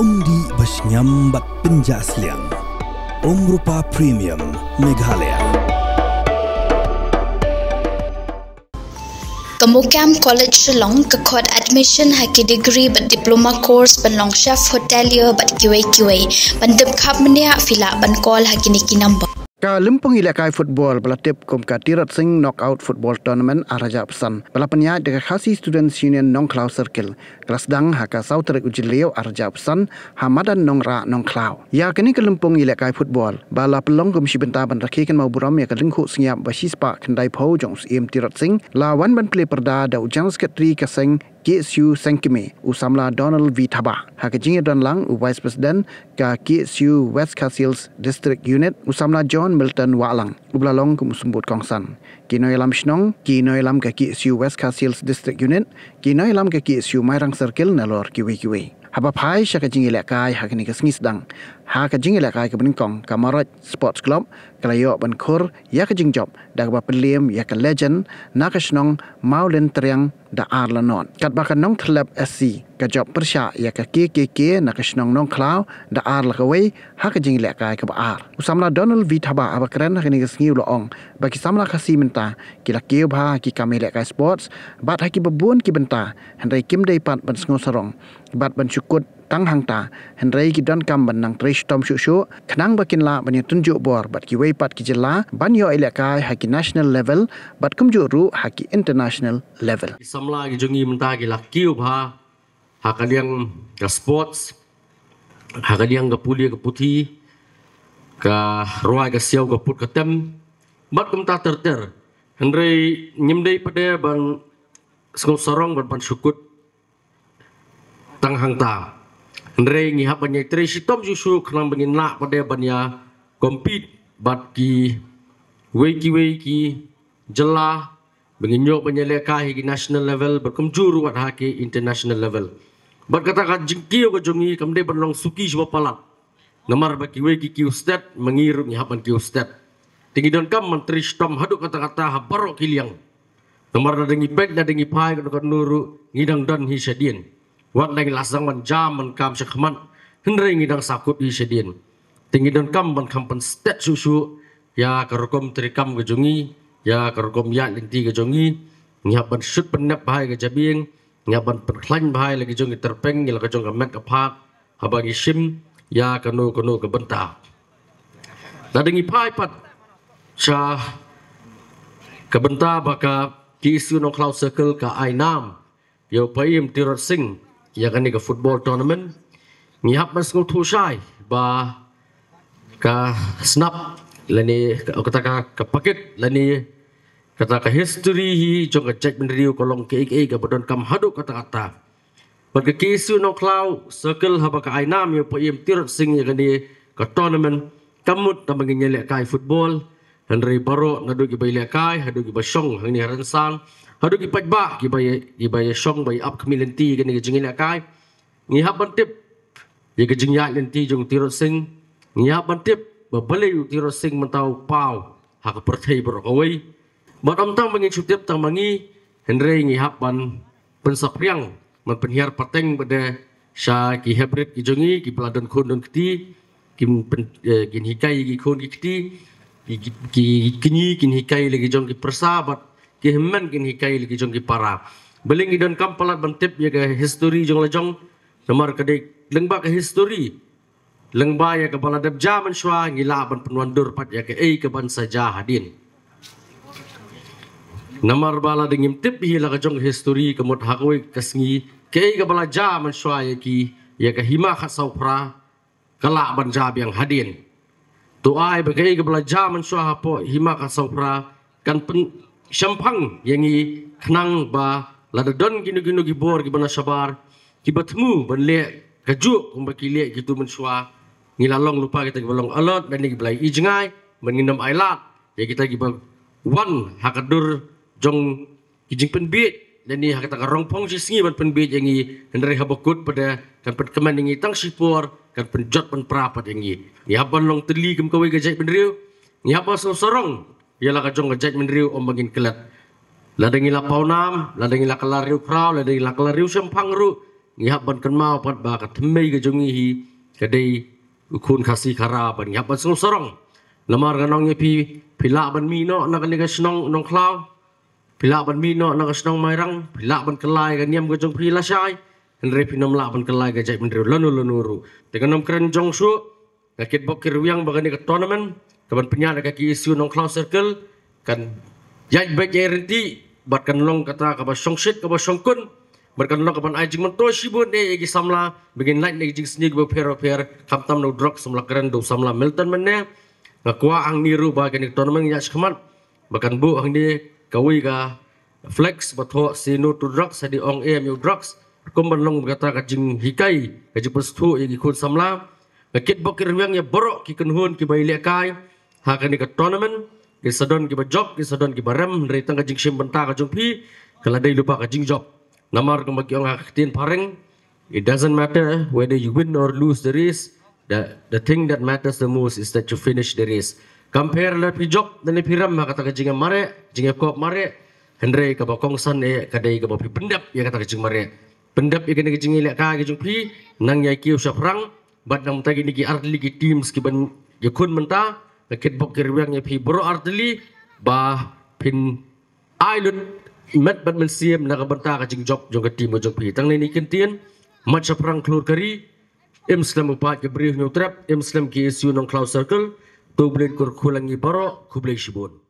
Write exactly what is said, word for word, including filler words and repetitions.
Umdih ba sngem bad pynjah sliang. Umrupa Premium Meghalaya. Ka MOKAM College Shillong ka khot admission ha ki degree bad diploma course ban long chef hotelier bad kiwei kiwei. Ban tip khapmynniah phi lah ban call ha kine ki number. Ka lympung ïalehkai football ba la tip kum ka Tirot Sing Knockout Football Tournament ar hajar arphew san ba la pynïaid da ka Khasi Students Union Nongkhlaw Circle, ka la sdang ha ka saw tarik u Jylliew ar hajar arphew san ha madan Nongrah, Nongkhlaw. Ïa kane ka lympung ïalehkai football ba la pynlong kum shi bynta ban rakhe kynmaw burom ïa ka lyngkhuh sngiap ba shispah khyndaiphew jong u Syiem Tirot Sing la wan ban plie pyrda da u General Secretary ka seng K S U Sengkmie, u samla Donald V Thabah. Ha ka jingïadon lang u Vice President ka K S U West Khasi Hills District Unit, u samla John Milton Wahlang, u ba la long kum u symbud kongsan. Ki nongïalam shnong, ki nongïalam ka K S U West Khasi Hills District Unit, ki nongïalam ka K S U Mairang Circle nalor kiwei kiwei. Haba phai sha ka jingïalehkai ha kane ka sngi sdang, ha ka jingïalehkai kaba nyngkong, ka Marot Sports Club ka la ïoh ban khur ïa ka jingjop da kaba pynliem ïa ka legend na ka shnong Mawlyntriang da ar la nod. Katba ka Nongthyllep S C ka jop pyrshah ïa ka K K K na ka shnong Nongkhlaw da ar la kawei ha ka jingïalehkai kaba ar. U samla Donald V Thabah haba kren ha kane ka sngi u la ong ba ki samla Khasi mynta ki la kiew bha ha ki kam ïalehkai sports bad ha kiba bun ki bynta, hynrei kim dei pat ban sngewsarong bad ban shu kut tang hangta, hynrei ki donkam ban nang trei shitom shuh shuh khnang ba kin lah ban ïatynjuh bor bad kiwei pat ki jylla ban ïoh ïalehkai ha ki national level bad kumjuh ruh ha ki international level. Ki samla ki jong ngi mynta ki la kiew bha ha ka liang ka sports, ha ka liang ka pule ka puthi, ka rwai ka siaw, ka put ka tem bad kumta ter ter. Hynrei ngim dei pat de ban sngewsarong bad ban shu kut tang hangta, hynrei ngi hap ban ïatrei shitom shuh shuh khnang ba ngin lah pat de ban ïa compete bad kiwei kiwei ki jylla, ba ngin ïoh ban ïalehkai ha ki national level bad kumjuh ruh wat ha ki international level. Bad kata ka jingkiew ka jong ngi kam dei ban long suki shwa palat. Namar ba kiwei ki kiew stet, ma ngi ruh ngi hap ban kiew stet. Te ngi donkam ban trei shitom haduh katta katta ha baroh ki liang. Namar lada ngi peit, lada ngi phai kano kano ruh ngi dang don hi shadien. Wat la ngi la sdang ban jam ban kam sha khmat, hynrei ngi dang sahkut hi shadien. Te ngi donkam ban kham pynstet shuh shuh ïa ka rukom treikam ka jong ngi, ïa ka rukom ïaid lynti ka jong ngi. Ngi hap ban shut pynnep bha ïa ka jabieng, ngi hap ban pynkhlaiñ bha ïa la ki jong ki tyrpeng, ïa la ka jong ka met ka phad haba ngi shim ïa kano kano ka bynta. Lada ngi phai pat sha ka bynta ba ka K S U Nongkhlaw Circle ka ai nam ïa u Paiem Tirot Sing ïa kane ka football tournament, ngi hap ban sngewthuh shai ba ka snap lane ka, kata ka, ka packet lane kata ka history hi jong ka jaitbynriew ka long kaei kaei kaba donkam haduh katta katta. Bad ka K S U Nongkhlaw Circle haba ka ai nam ïa u Paiem Tirot Sing ïa kane ka tournament, kam mut tang ba ngin ïalehkai football, hynrei baroh naduh kiba ïalehkai haduh kiba shong hangne ha rynsan, haduh ki paidbah kiba ïa, kiba ïashong ba ïa ap khmih lynti ïa kane ka jingïalehkai, ngi hap ban tip ïa ka jingïaid lynti jong u Tirot Sing. Ngi hap ban tip ba balei u Tirot Sing mynta u paw ha ka pyrthei baroh kawei. Bad ym tang ba ngin shu tip tang ma ngi, hynrei ngi hap ban pynsaphriang, ban pynhiar pateng pat de sha ki heprit ki jong ngi, kiba la don khun don kti, kin pyn, eh, kin hikai ïa ki khun ki kti, ki, ki, ki kñi kin hikai ïa la ki jong ki pyrsa, bad ki hynmen kin hikai ïa la ki jong ki para. Balei ngi donkam palat ban tip ïa ka history jong la jong, namar ka dei lyngba ka history, lyngba ïa kaba la dep jia mynshuwa ngi lah ban pynwandur pat ïa kaei kaban sa jia hadien. Namar ba lada ngim tip hi la ka jong ka history, ka mut ha kawei ka sngi kaei kaba la jia mynshuwa ïa ki, ïa ka Hima Khatsaw Phra ka lah ban jia biang hadien. To ai ba kaei kaba la jia mynshuwa hapoh Hima Khatsaw Phra kan pynshemphang ïa ngi khnang ba lada don kino kino ki bor kiba na shabar, kiba thmu ban leh kajuh kumba ki leh kito mynshuwa, ngi la long lypa kita kiba long alert lane kiba la ïohi jngai, ban ngin ym ailad ïa kita kiba wan ha ka dur jong ki jingpynbiej lane ha kata ka rongphong shisngi ban pynbiej ïa ngi, hynrei haba kut pat de kan pynkmen ïa ngi tang shipor, kan pynjot pynpra pat ïa ngi. Ngi hap ban long tylli kum kawei ka jaitbynriew, ngi hap ban sngewsarong ïa la ka jong ka jaitbynriew, ym ba ngin klet. Lada ngi la paw nam, lada ngi la kylla riewkhraw, lada ngi la kylla riewshemphang ruh, ngi hap ban kynmaw pat ba ka thymmei ka jong ngi hi ka dei u khun Khasi Khara, bad ngi hap ban sngewsarong. Namar nga ong ïa phi, phi lah ban mih noh na kane ka shnong Nongkhlaw, phi lah ban mih noh na ka shnong Mairang, phi lah ban kylla ïa ka niam ka jong phi lashai, hynrei phin ym lah ban kylla ïa ka jaitbynriew lano lano ruh. Te kan ym kren jong shuh. Nga kitbok kitrwiang ba kane ka tournament kaban pynïaid ha ka KSU Nongkhlaw Circle kan ïaid beit ïaid ryntih bad kan long kata kaba shongshit kaba shongkun, bad kan long kaban ai jingmyntoi shibun eh ïa ki samla ba kin lait na ki jingsniew kiba pher ba pher, khamtam na u drugs, samla kren da u samla Milton mynne. Nga kwah hangne ruh ba kane ka tournament ïaid shakhmat ba kan buh hangne kawei ka flex ba thoh "Say no to drugs" hadien ong em ïa u drugs, kum ban long kata ka jinghikai, ka jingpynsngewthuh ïa ki khun samla. Nga kitbok kitrwiang ïa baroh ki kynhun kiba ïalehkai ha kane ka tournament, ki sa don kiba jop, ki sa don kiba rem, hynrei tang ka jingshim bynta ka jong phi ka la dei lypa ka jingjop. Namar kumba ki ong ha ka ktien phareng, it doesn't matter whether you win or lose the race. The, the thing that matters the most is that you finish the race. Kam pher lada phi jop ne phi rem ha kata ka jingïamareh, jingïakop mareh, hynrei kaba kongsan eh ka dei kaba phi pyndep ïa kata ka jingmareh. Pyndep ïa kane ka jingïalehkai ka jong phi, nang ïa kiew shaphrang bad nang mynta kine ki artylli ki teams kiban ïakhun mynta. Nga kitbok kitrwiang ïa phi baroh artylli ba phin ai lut met bad mynsiem na ka bynta ka jingjop jong ka team ka jong phi. Tang kine ki kyntien: Mat shaphrang khlur ka ri, im slem u paid ka briew hynñiewtrep, im slem KSU Nongkhlaw Circle. To U Blei un kyrkhu lang ïa ngi baroh. Khublei shibun.